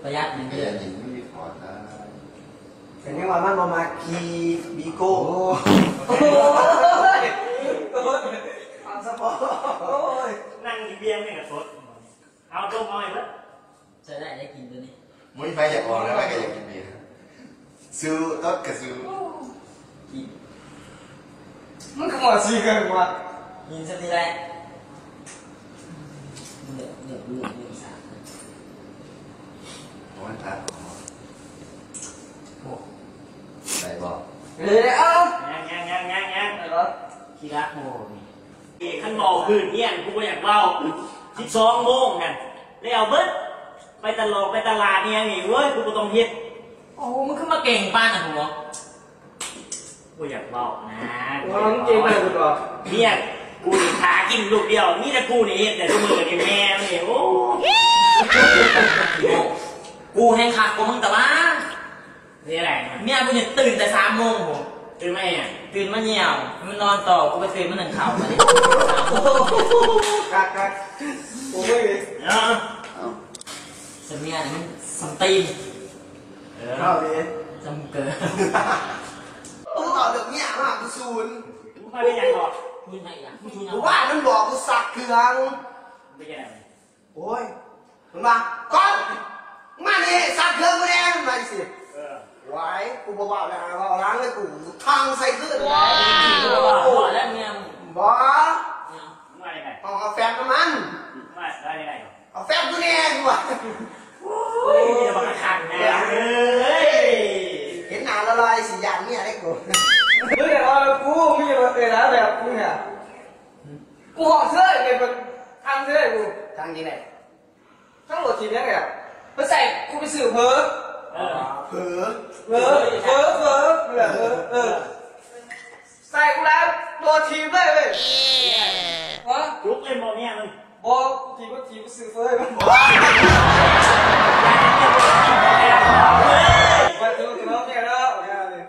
ປະຢັດແມ່ນເດີ ປະຢັດນີ້ມີຄວາມ ກໍຍັງວ່າມັນບໍ່ມັກຂີ່ວີໂກ້ ໂອ້ຍ ໂອ້ຍ ຄວາມສະເພາະ ໂອ້ຍ ນັ່ງກິນເບຍແມ່ງກະສົດ ເອົາຕົ້ມເອົາໃຫ້ເບິດ ໃຊ້ໄດ້ໄດ້ກິນໂຕນີ້ ບໍ່ມີໃຜຢາກອອກແລ້ວ ໃຜກໍຢາກກິນເບຍ ສູ້ຕົດກໍສູ້ ກິນ ມັນຄືໝໍຊີເກີນວ່າ ກິນຊຳນີ້ແຫຼະ ເຫຼືອ ເຫຼືອ ເຫຼືອ ເຫຼືອສາມ ໂອ້ຍ ຕັດ ໂອ້ ໄດ້ບໍ່ ເອີ ເອົາ ຍັງ ຍັງ ຍັງ ຍັງ ຍັງ ໄດ້ບໍ່ ຂີ້ລັກໂມນີ້ ຄັນເວົ້າພື້ນຮຽນ ກູບໍ່ຢາກເວົ້າ ສິບສອງໂມງຫັ້ນ ແລ້ວເບິດ ໄປຕະຫຼອກ ໄປຕະຫຼາດອີ່ຫຍັງນີ້ ເວີ້ຍ ກູບໍ່ຕ້ອງເຮັດ ໂອ້ ມຶງຄືມາເກັ່ງປານນັ້ນ ຫົວ ບໍ່ຢາກເວົ້ານະ ເວົ້າ ເກັ່ງປານນັ້ນ ເມຍກູນີ້ຫາກິນລູກດຽວ ມີແຕ່ກູນີ້ເຮັດ ແຕ່ທຸກມື້ນີ້ແມ່ມັນນີ້ ໂອ້ ກູແຮ່ງຄັກກວ່າມຶງຕະຫຼາ ເຮັດຫຍັງ ເມຍກູນີ້ຕື່ນແຕ່ສາມໂມງພຸ້ນ ຕື່ນມາເຮັດຫຍັງ ຕື່ນມາຍ່ຽວ ມັນນອນຕໍ່ ກູກໍຕື່ນມາໜຶ້ງເຂົ້າ ບາດນີ້ ຄັກໆ ໂອ້ຍ ເນາະ ສຳເນຍນີ້ມັນສຳຕີນ ເອີ ເອົາເດ້ ສຳເກີ ມຶງເວົ້າເລື່ອງເມຍມາ ກູສູນ ມຶງມາເປັນຫຍັງເກາະ ມຶງໃຫ້ຫຍັງ ມຶງສູນຫຍັງ ກູວ່າມັນບອກກູຊັກເຄື່ອງ ເປັນຈັ່ງໃດ ໂອ້ຍ ມັນວ່າ ກ້ອນ ມານີ້ ຊັກເຄື່ອງກູແດ່ ມັນວ່າຈັ່ງຊີ້ ເອີ ຫວາຍ ກູບໍ່ເວົ້າແລ້ວ ຫາເວົ້າຫຼັງເລີຍ ກູທັງໃສ່ຄືນ ບໍ່ ບໍ່ແລ້ວເມຍ ບໍ່ ຫຍັງ ວ່າຈັ່ງໃດ ເອົາ ເອົາແຟັບນຳມັນ ວ່າ ວ່າຈັ່ງໃດ ເອົາແຟັບກູແດ່ ກູວ່າ ໂອ້ຍ ມີແຕ່ບັກຄັກແນ່ເອີຍ ເຫັນໜ້າລະລອຍຊິຢ້ານເມຍເດ້ກູ ມຶງຢ່າເວົ້ານຳກູ ມຶງຢ່າມາເອີນາແບບກູນີ້ ກູຮ້ອງເຊີຍ ເປັນທາງເຊີຍກູ ທາງຈັ່ງໃດ ທາງໂລດຖີບຍັງໄງ ເພິ່ນໃສ່ກູໄປຊື້ເຝີ ເອີ ເຝີ ເຝີ ເຝີ ເຝີ ເອີ ໃສ່ກູແລ້ວໂລດຖີບເລີຍເວີຍ ຮະ ຈຸກເລີຍບໍ່ເມຍມັນ ບໍ່ ຖີບ ຖີບໄປຊື້ເຝີໃຫ້ມັນ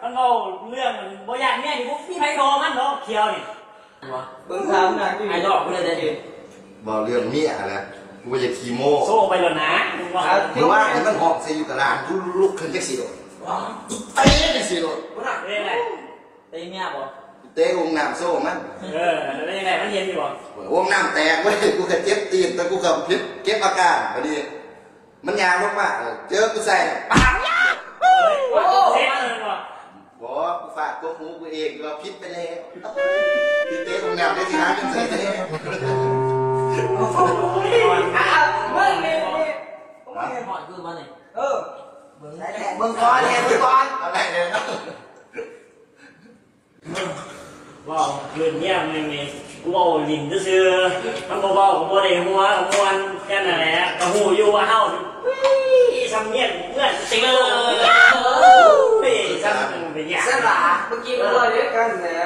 ມັນເວົ້າເລື່ອງບໍ່ຢ້ານເມຍນີ້ ບໍ່ມີໃຜທໍ່ມັນດອກ ຂຽວນີ້. ເບິ່ງທາງໜ້າ ໄອດອລກູເລີຍເດ້ ເວົ້າເລື່ອງເມຍຫັ້ນນະ ກູບໍ່ຢາກຂີ້ໂມ້ ໂຊໄປໂລດນະ ມື້ວານນີ້ມັນຮ້ອງໃສ່ຢູ່ຕະຫຼາດ ລຸກຂຶ້ນຈັ່ງຊີ້ໂລດ ເຕະຈັ່ງຊີ້ໂລດ ເຕະເມຍບໍ່ ເຕະໂອ່ງນ້ຳໂຊມັນ ເອີ ແລ້ວຍັງໄງ ມັນເຫັນຢູ່ບໍ່ ໂອ່ງນ້ຳແຕກເວີຍ ກູກໍເຈັບຕີນ ແຕ່ກູກໍເກັບອາການ ບາດນີ້ ມັນຍ່າງລົງມາ ເຈີກູໃສ່ ປາກ ໂອ້ ເຈັບເລີຍບໍ່ ບໍ່ ກູຟາດກົບຫູກູເອງ ວ່າຜິດໄປແລ້ວ ທີ່ເຕະລົງນ້ຳໄດ້ ຊິຫາເງິນໃສ່ແທ້ ຮອດຄືບໍ່ນີ້ ເອີ ເບິ່ງ ເບິ່ງກ່ອນ ເບິ່ງກ່ອນ ເອົາໄດ້ແລ້ວເນາະ. ເວົ້າເລື່ອງເມຍແມ່ງນີ້ ເວົ້າຫຼິ້ນຊື່ໆ ມັນບໍ່ເວົ້າກໍບໍ່ໄດ້ຫົວ ກໍມ່ວນກັນນັ້ນແຫຼະ ກໍຮູ້ຢູ່ວ່າເຮົາ ເອີຍ ສ່ຳເມຍເພື່ອນຕິໂລກ ເອີຍ ສ່ຳເປັນຫຍັງ ຊັ້ນຫວາ ເມື່ອກີ້ກໍເວົ້າດ້ວຍກັນແຫຼະ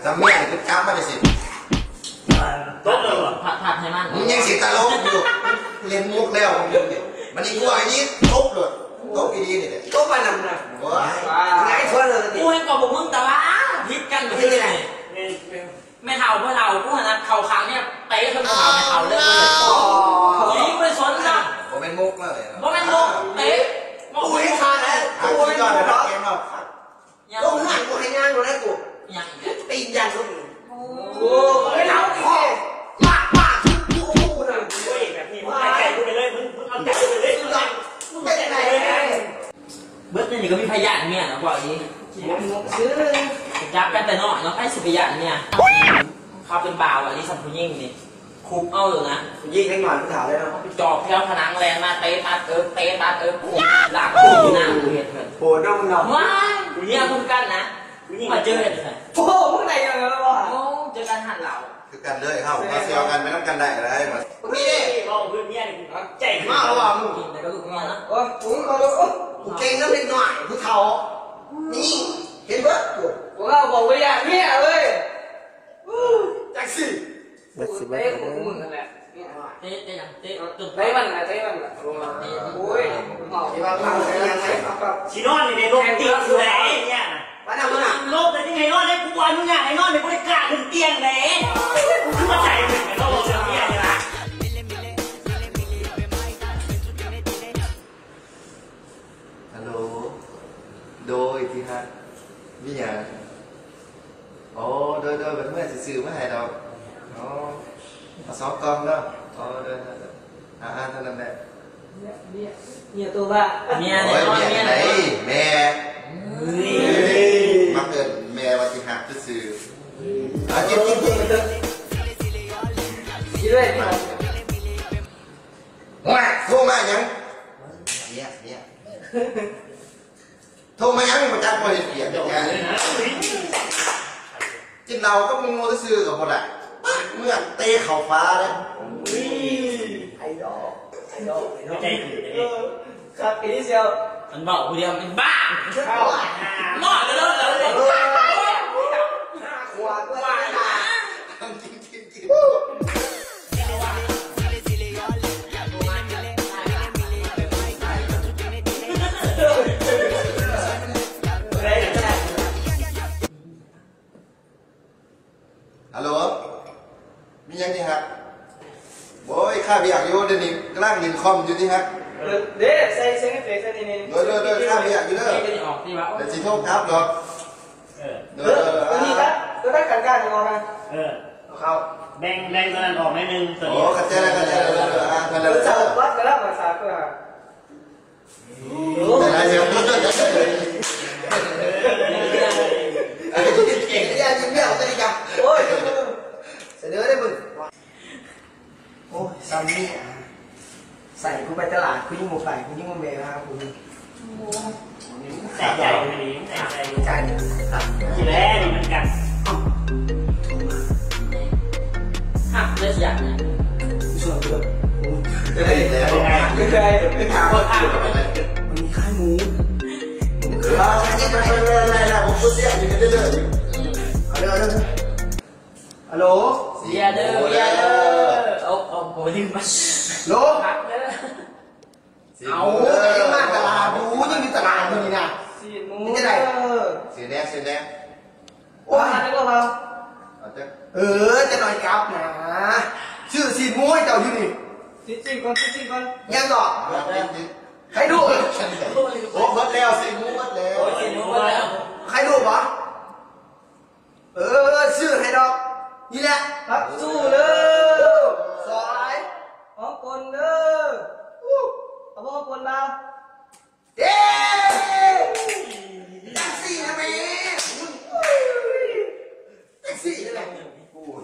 ສ່ຳເມຍຄືຈັບມາໄດ້ຊິ ຕົບເລີຍບໍ່ ຜັດ ຜັດໃຫ້ມັນ ມຶງຍັງຊິຕະຫຼົກຢູ່ ເລ່ນມຸກແລ້ວ ບາດນີ້ກູໃຫ້ນີ້ຕົບໂລດ ຕົບອີ່ຫຼີນີ້ແຫຼະ ຕົບປານນັ້ນນະ ໂອ້ຍ ຫງາຍທ້ອງເລີຍ ກູເຫັນກໍບໍ່ມຶງ ແຕ່ວ່າຜິດກັນ ເຮັດຈັ່ງໃດ ແມ່ເຖົ້າ ພໍ່ເຖົ້າ ກູຫັ້ນນະ ເຂົ້າຂ້າງເມຍ ເຕະເຖິງເຂົ້າແມ່ເຖົ້າເລີຍ ອີ່ຫຼີບໍ່ໄດ້ສົນຊ້ຳ ບໍ່ແມ່ນມຸກເລີຍ ບໍ່ແມ່ນມຸກ ເຕະ ໂອ້ຍ ຂາດແລ້ວ ໂອ້ຍ ເກັ່ງເນາະ ລົງເຮືອນກູໃຫ້ຍ່າງໂລດນະກູ ຫຍັງອີກ ຕີນຢັນລົງ ໂອ້ຍ ເອົາຄໍ ປາກ ປາກ ໂອ້ຍ ແບບນີ້ມຶງເອົາໃຈກູໄປເລີຍ ມຶງ ມຶງເອົາໃຈກູໄປເລີຍ ມຶງເອົາໃຈກູໄປເລີຍ ເບິດນີ້ກໍມີໃຜຢ້ານເມຍເນາະ ພວກນີ້ ຈັບກັນແຕ່ນ້ອຍເນາະ ໃຜຊິໄປຢ້ານເມຍ ເຂົາເປັນບ່າວອີ່ຫຼີ ສ່ຳຜູ້ຍິງນີ້ ຄຸບເອົາໂລດນະ ຜູ້ຍິງເດັກນ້ອຍຜູ້ເຖົ້າເລີຍເນາະ ຈອບແຖວຜະໜັງແລ່ນມາເຕະຕັດເອີ ເຕະຕັດເອີ ລາກຕີນໜ້າເຮັດເພິ່ນ ໂຫດເນາະ ເນາະ ວ້າຍ ເມຍກູຄືກັນນະ ມາເຈີກັນ ໂອ້ ມຶງໄດ້ຫຍັງແລ້ວວະ ໂອ້ ເຈີກັນຮ້ານເຫຼົ້າ ຄືກັນເລີຍ ເຮົາມາສ່ຽວກັນໄປນຳກັນໄດ້ ໄດ້ມາ ນີ້ເດ້ ເວົ້າເລື່ອງເມຍນີ້ ໃຈເມົາແລ້ວວ່າ ກິນແຕ່ກັບລູກເມຍນະ ໂອ້ຍ ກູເກັ່ງນຳເດັກນ້ອຍ ຜູ້ເຖົ້າ ນີ້ ເຫັນເບິດ ພວກເຮົາບອກວ່າຢ່າເມຍເວີຍ ຈັກຊິ ເບິດຊິເບິດ ເຕະ ເຕະ ເຕະ ເຕະມັນ ເຕະມັນ ໂອ້ຍ ຊິນອນນີ້ໄດ້ລົບຕິດຢູ່ໃດເມຍນະ ມານຳ ມານຳ ລົບແລ້ວຈຶ່ງໃຫ້ນອນ ໃຫ້ກູອະນຸຍາດໃຫ້ນອນ ນີ້ບໍ່ໄດ້ກ້າຂຶ້ນຕຽງເດ້ ກູຄືວ່າໃຈເປັນ ເວົ້າເລື່ອງເມຍນີ້ລະ. ມີຫຍັງ? ໂອ້ ໂດຍໆ ເພິ່ນເມືອຊິຊື້ມາໃຫ້ດອກ. ອໍ ເອົາສອງກ່ອງເນາະ. ອໍ ໂດຍໆ ອ່າໆ ເທົ່ານັ້ນແຫຼະ. ເມຍ ເມຍ ເມຍໂຕວ່າ ເມຍ ໂອ້ຍ ແນ່ນອນ ເມຍ ເມຍ ໃດ ເມຍ. ເຮີ້ຍ ມັກເອີ້ນແມ່ວ່າຊິຮັກຊື່ໆ. ເອົາ ກິນ ກິນ ກິນໄປເຖາະ. ກິນເລີຍ. ໂອ້ຍ ໂທມາຫຍັງ? ເມຍ ເມຍ. ໂທມາຫຍັງ ບໍ່ຈັກບໍ່ເຮັດວຽກເຮັດຫຍັງ. ກິນເຫຼົ້າກັບໝູ່ຊື່ໆກໍບໍ່ໄດ້. ປາດ ເມືອເຕະເຂົ້າຟ້າເດ້. ອຸ້ຍ ໄອດອລ ໄອດອລ ໄອດອລ. ໃຈຖືກເດ້. ເອີ ຄັກອີ່ຫຼີສ່ຽວ. ມັນເວົ້າຜູ້ດຽວເປັນບ້າ. ເວົ້າ ເວົ້າແລ້ວ ເອີ ຫ້າຂວບ. ຮັລໂຫຼ ມີຫຍັງຕິຮັກ? ໂອ້ຍ ຄາວຽກຢູ່ ດຽວນີ້ກຳລັງຫຼິ້ນຄອມຢູ່ຕິຮັກ. ເອີ ເດ້ ໃສ່ ໃສ່ເອຟເຟັກໃສ່ນີ້. ໂດຍ ໂດຍ ໂດຍ ຄາວຽກຢູ່ເດີ. ດຽວຊິໂທກັບດອກ. ເອີ ເອີ ໂດຍ ໂດຍ ໂດຍ ອັນນີ້ກໍ ກໍໄດ້ການການອອກນະ. ເອີ ເອົາເຂົ້າ ແບ່ງ ແບ່ງຕົວນັ້ນອອກໜ້ອຍໜຶ່ງ. ໂອ້ ຂອບໃຈຫຼາຍ ຂອບໃຈຫຼາຍ. ເອີ ເອີ ເອີ ເອີ ເອີ ເອີ ເອີ ເອີ ເອີ ເອີ ເອີ ເອີ ເອີ ເອີ ໂອ້ຍ ສະເໜີເດ້ມຶງ. ໂອ້ຍ ຊຳນີ້ ໃສ່ກູໄປຕະຫຼາດ ກູຍັງບໍ່ໄປ ກູຍັງມາແວ່ຫາກູ. ໂອ້ ໃສ່ໃຈດີ ໃສ່ໃຈດີ. ໃຈ ທີ່ແລ້ວນີ້ມັນກັນ ຮັກເລີຍຊິຢາກ ຊ່ວຍເດີ. ໂອ້ຍ ໄດ້ແລ້ວ ໄດ້ ໄດ້ ໄດ້ ມັນມີຂາຍໝູ. ເອີ ໄດ້ ໄດ້ ໄດ້ ເອົາເດີ ເອົາເດີ. ອາໂຫຼ ເສຍເດີ ເສຍເດີ. ໂອ້ ໂອ້ ລືມໄປ ໂຫຼ ຮັກເດີ. ເອົາ ຍັງມາຕະຫຼາດຢູ່ ຍັງຢູ່ຕະຫຼາດຢູ່ນີ້ນະ. ຊີ້ນໝູ ເປັນຈັ່ງໃດ? ຊື້ແດ່ ຊື້ແດ່. ໂອ້ຍ ເອົາຈັກ ເອີ ຈັກໜ້ອຍກັບນະ. ຊື້ຊີ້ນໝູໃຫ້ເຈົ້າຢູ່ນີ້. ຊີ້ນ ຊີ້ນກ່ອນ ຊີ້ນ ຊີ້ນກ່ອນ. ຍັງເກາະ? ຂາຍດູກ. ໂອ້ ເບິດແລ້ວ ຊີ້ນໝູເບິດແລ້ວ. ໂອ້ຍ ຊີ້ນໝູເບິດແລ້ວ. ຂາຍດູກບໍ່? ເອີ ຊື້ໃຫ້ດອກ. ນີ້ແຫຼະ ຮັບສູ້ເດີ. ສອງ ຂອງກົນເດີ. ເອົາບໍ່ຂອງກົນລາວ? ເດ້ ຈັ່ງຊີ້ນະແມ່ ຈັ່ງຊີ້ນະແມ່. ໂອ້ຍ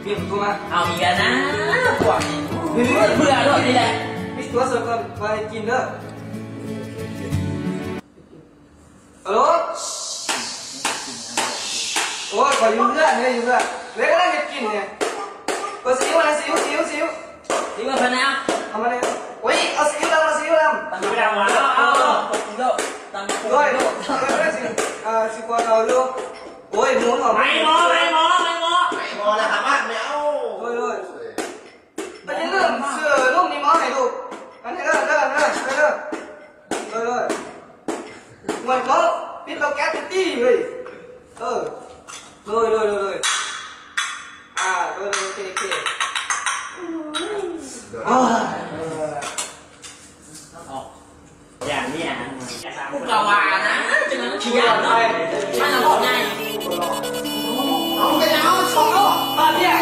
ມີຄົນໂທມາ. ເອົາອີກແລ້ວນະ ພວກນີ້ ເບື່ອໂລດນີ້ແຫຼະ. ປິດໂທລະສັບກ່ອນ ບໍ່ໃຫ້ກິນເດີ. ອາໂຫຼ ໂອ້ຍ ຂ້ອຍຢູ່ເຮືອນເດ້ ຢູ່ເຮືອນເດ້ ກຳລັງເຮັດກິນເດ້. ເປີດຊີອິ້ວມາ ຊີອິ້ວ ຊີອິ້ວ ຊີອິ້ວ ຊີອິ້ວມາເພິ່ນນະ. ເອົາມາເດ້. ໂອ້ຍ ເອົາຊີອິ້ວດຳ ເອົາຊີອິ້ວດຳ. ຕຳບັກຫຸ່ງດຳ ເອົາ ເອົາ ຕຳບັກຫຸ່ງດຳ. ໂອ້ຍ ເອີ ຊິ ເອີ ຊິກວດເອົາຢູ່. ໂອ້ຍ ໝູນອອກ ໄໝ່ໝໍ ໄໝ່ໝໍ ໄໝ່ໝໍ ໄໝ່ໝໍລະຫາມາແມວ. ໂດຍ ໂດຍ. ອັນນີ້ເລີ່ມເຊື່ອລູກນີ້ມາໃຫ້ລູກ. ອັນນີ້ເດີ ເດີ ເດີ ເດີ ເດີ ເດີ. ໂອ້ຍ ເຂົາປິດເຕົາແກັສຕິເວີຍ. ເອີ ໂດຍ ໂດຍ ໂດຍ ໂດຍ. ອ່າ ໂດຍ ໂດຍ ໂອເຄ ໂອເຄ. ອ່າ ເອີ ເອົາ ຢ່າງນີ້ອ່ະ ກູກະວ່ານະ ຈັ່ງນັ້ນມັນຂີ້ຢ້ານເນາະ ມັນນະເວົ້າງ່າຍ. ເອົາໄປແລ້ວ ສອງໂລ ຕອນເນີ້ຍ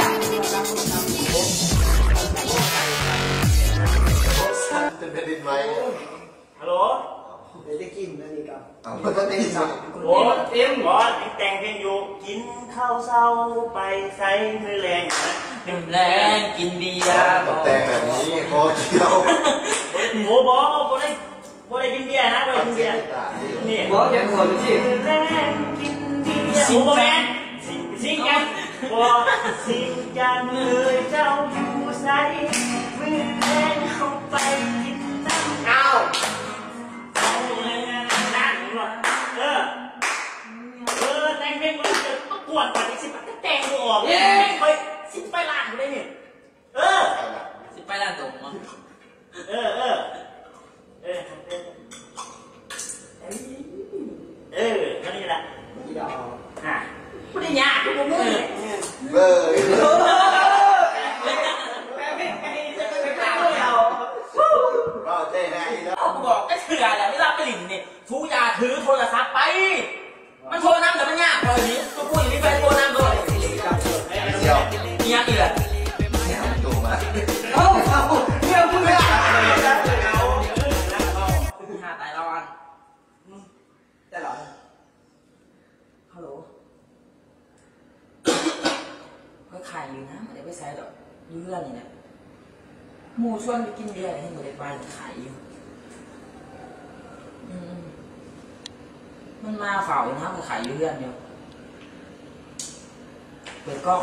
ເປັນແຜ່ນດິນໄຫວ. ຮັລໂຫຼ ໄດ້ກິນອັນນີ້ກໍ ເອົາ ບໍ່ໄດ້ກິນ. ໂອ້ ເຕັມ ບໍ່ ຍັງແຕ່ງເພງຢູ່ ກິນເຂົ້າເຊົ້າໄປໃສມື້ແລງ ມື້ແລງກິນເບຍ ຕ້ອງແຕ່ງແບບນີ້ ພໍກ່ຽວ. ໂອ້ ບໍ່ ບໍ່ໄດ້ ບໍ່ໄດ້ກິນເບຍນະ ບໍ່ໄດ້ກິນເບຍ. ນີ້ ບໍ່ ຍັງຄົນທີ່ ມື້ແລງກິນເບຍ ຊິງ ໂອ້ ບໍ່ແມ່ນ ຊິງ ຊິງຫຍັງ ບໍ່ ຊິງຈັນເອີຍ ເຈົ້າຢູ່ໃສ ມື້ແລງເຮົາໄປກິນນ້ຳ. ອ້າວ ເອີ ເອີ ແຕ່ງເພງບໍ່ໄດ້ ປະກວດ ປະຕິດ ຊິປະແຕ່ງບໍ່ອອກ. ເອີ ຂ້ອຍຊິໄປລ້ານບໍ່ໄດ້ນີ້. ເອີ ຊິໄປລ້ານຕົງເນາະ. ເອີ ເອີ ເອີ ເອີ ເອີ ອັນນີ້ລະ ນີ້ດອກ ຮະ ບໍ່ໄດ້ຍາກ ຄືບໍ່ມີ ເອີ ເອີ. ຂາຍຢູ່ນະ ບໍ່ໄດ້ໄປໃສດອກ ຢູ່ເຮືອນນີ້ແຫຼະ. ໝູ່ຊວນໄປກິນເບຍ ເຫັນບໍ່ໄດ້ໄປ ຂາຍຢູ່. ອືມ ມັນມາເຝົ້າຢູ່ນະ ເຮົາກໍຂາຍຢູ່ເຮືອນຢູ່. ເປີດກ້ອງ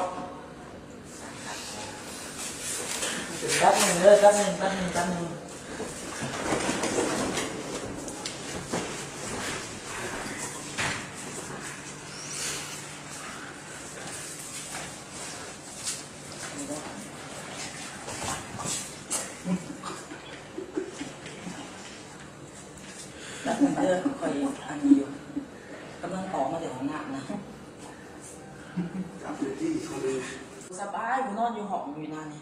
ແປັບໜຶ່ງເດີ ແປັບໜຶ່ງ ແປັບໜຶ່ງ ແປັບໜຶ່ງ. ແປັບໜຶ່ງເດີ ຂ້ອຍອັນນີ້ຢູ່ ກຳລັງອອກມາແຕ່ຫ້ອງນ້ຳນະ. ສະບາຍ ກູນອນຢູ່ຫ້ອງຢູ່ນານີ້.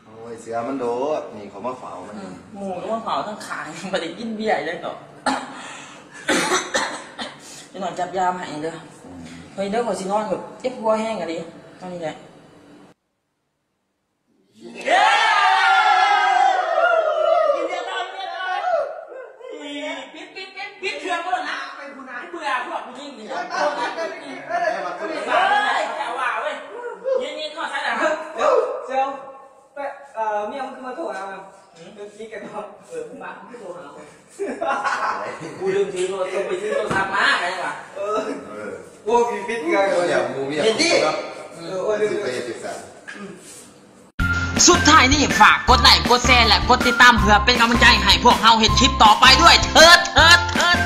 ໂອ້ຍ ເຊື່ອມັນໂດດ ນີ້ເຂົາມາເຝົ້າມັນ. ອືມ ໝູ່ມາເຝົ້າທັງຂາຍ ບໍ່ໄດ້ກິນເບຍອີກແລ້ວດອກ. ຈັກໜ່ອຍຈັບຢາມາໃຫ້ເດີ. ອືມ ເຮີ້ຍເດີ ຂ້ອຍຊິນອນແບບເຈັບຫົວແຮງອີ່ຫຼີ ຕອນນີ້ແຫຼະ. ປິດ ປິດ ປິດ ປິດເຄື່ອງໂລດນະ ໄປພຸ້ນນະ ເບື່ອພວກຜູ້ຍິງນີ້. ເອີຍ ເຈົ້າວ່າເວີຍ ຍິງໆ ຮອດໃສລະ? ເຈົ້າ ເອີ ເມຍມຶງຄືມາໂທຫາ? ຫືມ? ເອີ ຜິດກັນເນາະ. ເອີ ມຶງມາ ມຶງຄືໂທຫາຂ້ອຍ? ກູລືມຖືໂທລະສັບ ໄປຖືໂທລະສັບມາ ໄປຫຍັງວະ? ເອີ ເອີ ໂອ້ ຜິດ ຜິດກັນ. ເຮັດດີ. ເອີ ໂອ້ຍ ລືມ ລືມໄປເຮັດຈັ່ງຊັ້ນ. ອືມ ສຸດທ້າຍນີ້ຝາກກົດໄລ ກົດແຊ ແລະ ກົດຕິດຕາມ ເພື່ອເປັນກຳລັງໃຈໃຫ້ພວກເຮົາເຮັດຄລິບຕໍ່ໄປດ້ວຍເທີດ ເທີດ ເທີດ.